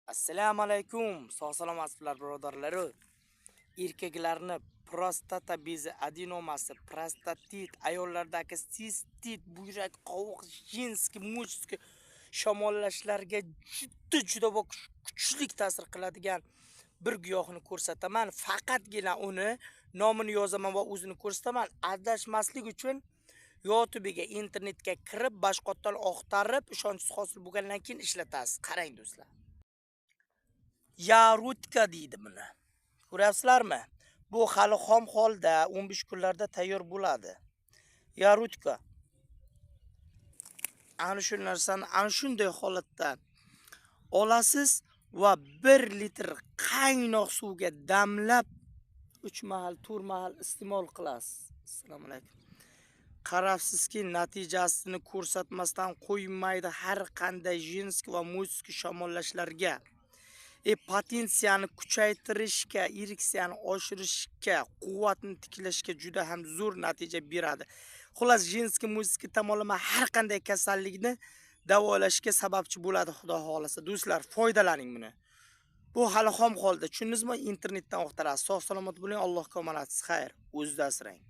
Assalomu alaykum, sog' salomatsizlar, birodarlaru. Erkaklarni prostata bezi adenomasi, prostatit, ayollardagi sistit, buyrak qovoq, женский, мужской shamollashlarga juda juda kuchli ta'sir qiladigan bir giyohni ko'rsataman. Faqatgina uni nomini yozaman va o'zini ko'rsataman. Adashmaslik uchun YouTube'ga, internetga kirib, boshqatdan oqtarib, ishonchsiz hosil bo'lgandan keyin ishlatasiz. Qarang, do'stlar. Yarutka deydi buni. Ko'ryapsizlarmi? Bu hali xom holda, 15 kunlarda tayyor bo'ladi. Yarutka. Ana shu narsani ana shunday holatda olasiz va 1 litr qaynoq suvga damlab 3 mahal, 4 mahal iste'mol qilasiz. Assalomu alaykum. Qarabsizki, natijasini ko'rsatmasdan qo'ymaydi har qanday женский va мужской shamollashlarga. Potensiyani kuchaytirishga, ereksiyani oshirishga, quvvatni tiklashga juda ham zo'r natija beradi. Xullas, женский, мужской tomonlama har qanday kasallikni davolashga sababchi bo'ladi, Xudo xohlasa. Do'stlar, foydalaning buni. Bu hali xom holda, tushundingizmi? Internetdan oqtarasiz. Sog' salomat bo'ling, Allohga omonatsiz. Xayr, o'zida asrang.